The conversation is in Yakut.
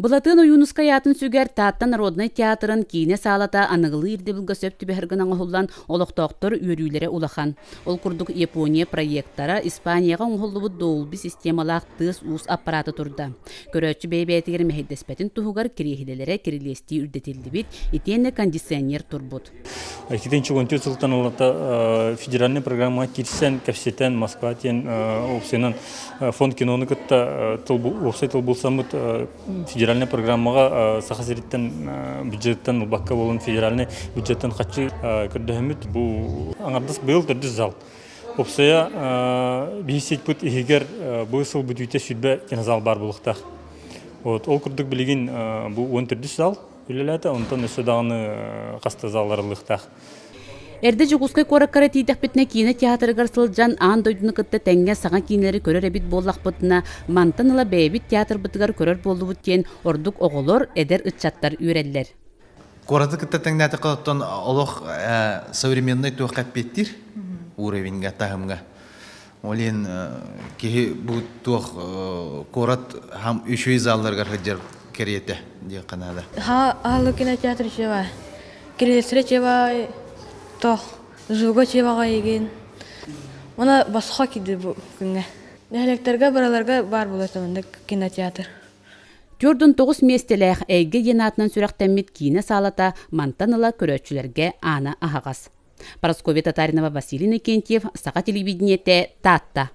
Былатыан Ойуунускай аатын сүгэр Таатта народнай театрын киинэ саалата аныгылыы ирдэбилгэ сөп түбэһэр гына оҥоһуллан, олохтоохтор үөрүүлэрэ улахан. Ол курдук Япония проектора Испанияҕа оҥоһуллубут Dolby системалаах тыас-уус аппарата турда. Көрөөччү бэйэ-бэйэтигэр мэһэйдэспэтин туһугар кириэһилэлэрэ кирилиэстии үрдэтиллибит, итиэннэ кондиционер турбут. 2014 сылтан ылата федеральнай программаҕа киирсэн, кэпсэтэн, Москва диэн уопсайынан фонд кинону кытта уопсай тыл булсаммыт федеральнай программаҕа Саха сириттэн бюджеттан ылбакка буолан федеральнай бюджеттан харчы көрдөһөммүт бу аҥардас быйыл төрдүс зал. Уопсайа биһи сетьпит иһигэр бу сыл бүтүүтэ 20 кинозал баар буолуохтаах. Вот, ол курдук билигин бу 14 зал үлэлээтэ, онтон өссө даҕаны хаста залларыллыахтаах. Эрдэ Дьокуускай куоракка тиийдэхпитинэ киинэ театрыгар сылдьан аан дойдуну кытта тэҥҥэ саҥа киинэлэри көрөр эбит буоллахпытына, мантан ыла бэйэбит театрбытыгар көрөр буоллубут диэн ордук оҕолор, эдэр ыччаттар үөрэллэр. Куораты кытта тэҥнээтэххэ оттон олох современный туохха эппиэттиир уровеньга, таһымҥа. Ол иһин киһи бу туох куорат хам үчүгэй залларыгар сылдьар кэриэтэ диэххэ наада. Аалы кинотеатр чева, Кириллисре чева, тох, звуга чеваҕа игин. Она босхо киди бу күҥҥэ. Нэһилиэктэргэ бараларга баар буолар кинотеатр. 49 миэстэлээх Эйгэ диэн аатынан сүрэхтэммит киинэ саалата мантан ыла көрөөччүлэргэ аана аһаҕас. Парасковья Татаринова, Василий Иннокентьев, Саха телевидениетэ, Таатта.